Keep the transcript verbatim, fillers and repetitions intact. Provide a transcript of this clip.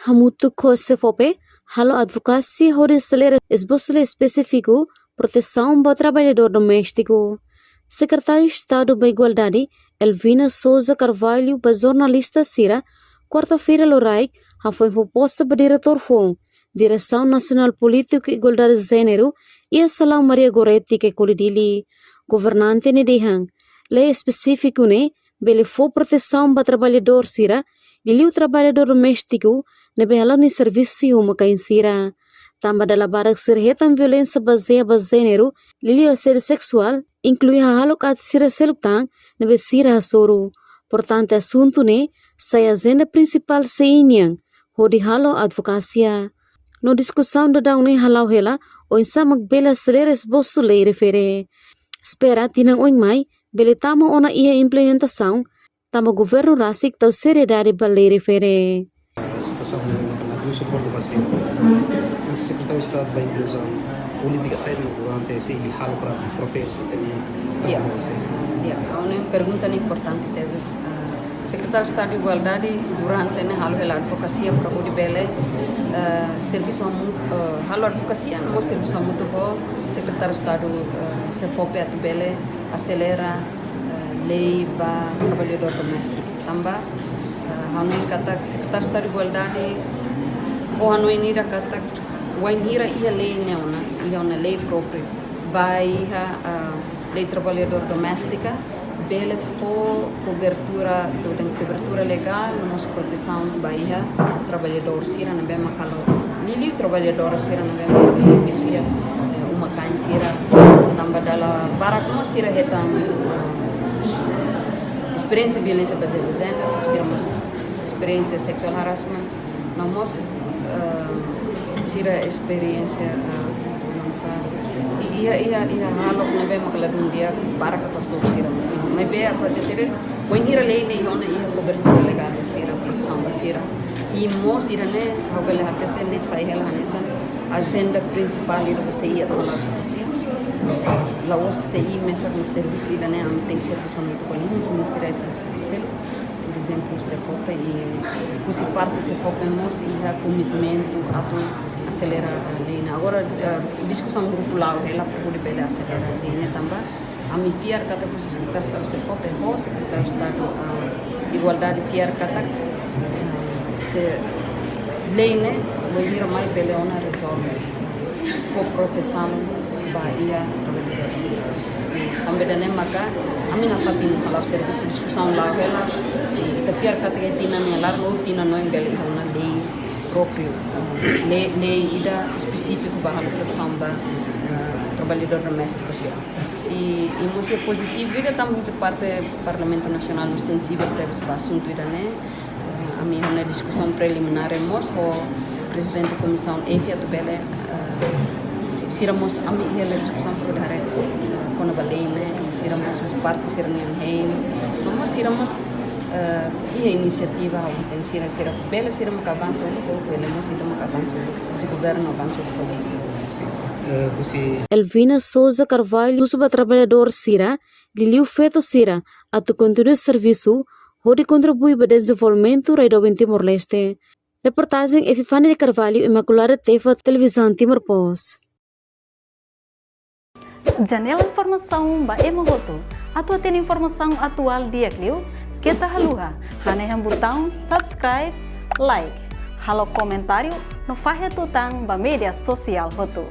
hamutuk ho SEFOPE halo advokasia hodi aselera esbosu lei espesífiku protesaun ba traballadór doméstiku. Sekretáriu Estadu ba Igualdade, Elvina Sousa Carvalho, ba jornalista sira, kuarta-feira loraik, hafoin proposta ba diretór foun Diresaun Nasionál Polítika Igualdade Jéneru, iha Salaun Maria Goretti, Caicoli, Dili. Governante ne'e dehan, lei espesífiku ne'e bele fó protesaun ba traballadór sira, liuliu traballadór doméstiku ne'ebé hala'o nia servisu iha uma-kain sira. Tanba dala barak sira hetan violénsia bazeia ba jéneru, liuliu asédiu seksuál, inklui hahalok aat sira seluk tan ne'ebé sira hasoru. Portantu, asuntu ne'e sai ajenda prinsipál C I nian hodi halo advokasia. No diskusaun daudaun ne'e hala'o hela oinsá mak bele aselera esbosu lei refere. Espera tinan oin mai bele tama ona iha implementasaun, tanba governu rasik tau seriedade ba lei refere. Situasaun ne'e la dun suporte ba sira. Mas Sekretáriu Estadu ba Inkluzaun, polítika saida mak durante C I halo para proteje ita-nia traballadór sira? Ya, ha'u-nia pergunta ne'e importante tebes. Ah, Sekretáriu Estadu Igualdade durante ne'e halo hela advokasia para hodi bele, ah, servisu hamu-, ah, halo advokasia no servisu hamutuk ho Sekretáriu Estadu, ah, SEFOPE atu bele aselera, ah, lei ba traballadór doméstiku. Tanba, ah, ha'u hanoin katak Sekretáriu Estadu Igualdade, ha'u hanoin ida katak, wainhira iha lei ne'e ona, iha ona lei própriu ba iha, ah, lei traballadór doméstika, bele fó kobertura, ita dehan kobertura legál, no mós protesaun ba iha traballadór sira ne'ebé mak halo, liuliu traballadór sira ne'ebé mak halo servisu iha, eh, uma-kain sira, tanba dala barak mós sira hetan, eh, esperiénsia violénsia bazeia ba jéneru, sira mós esperiénsia sexual harassment, no mós, eh, sira esperiénsia, eh, no mós, i-, iha, iha, iha hahalok ne'ebé mak la dún di'ak barak atu hasoru sira. Maibé atu hatete sira, wainhira lei ne'e iha ona, iha kobertura legál ba sira, protesaun ba sira. I mós sira ne'e, ha'u bele hatete ne'e sai hela hanesan ajenda prinsipál ida ba C I atu halo advokasia. La'ós C I mesak mak servisu ida ne'e, ami tenke servisu hamutuk ho liñas ministeriais seluk. Por ezemplu, SEFOPE i husi parte SEFOPE mós iha komitmentu atu aselera lei ne'e. Agora, eh, diskusaun grupu la'o hela para hodi bele aselera lei ne'e tanba ami fiar katak husi Sekretáriu Estadu SEFOPE ho Sekretáriu Estadu, ah, Igualdade fiar katak, ah, se lei ne'e, wainhira mai bele ona rezolve, fó protesaun ba iha traballadór. Tanba ida-ne'e maka ami nafatin hala'o servisu, diskusaun la'o hela, i ita fiar katak iha tinan ne'e laran ou tinan oin bele iha ona lei própriu, lei, lei ida espesífiku ba halo protesaun ba, ah, traballadór doméstiku sira. I, i mós pozitivu ida tanba husi parte Parlamentu Nasionál mós sensivel tebes ba asuntu ida-ne'e. Eh, ami iha ona diskusaun preliminár mós ho Prezidente Komisaun F atu bele, eh, si-, sira mós ami iha ona diskusaun preliminár, eh, kona-ba lei ne'e, i sira mós husi parte sira-nian hein. No mós sira mós, eh, iha inisiativa ha'u hateten sira, sira bele sira maka avansa uluk, bele mós ita maka avansa uluk, husi governu avansa uluk. Sin. Eh, husi Elvina Sousa Carvalho, husu ba traballadór sira, liuliu feto sira, atu kontinua servisu, hodi kontribui ba dezenvolvimentu rai doben Timor-Leste. Reportajen Epifania de Carvalho, Imaculada Teva, Televizaun Timor Post. Janela informasaun ba ema hotu. Atu hatene informasaun atuál di'ak liu, keta haluha hanehan butaun subscribe, like, halo komentáriu, no fahe tutan ba média sosiál hotu.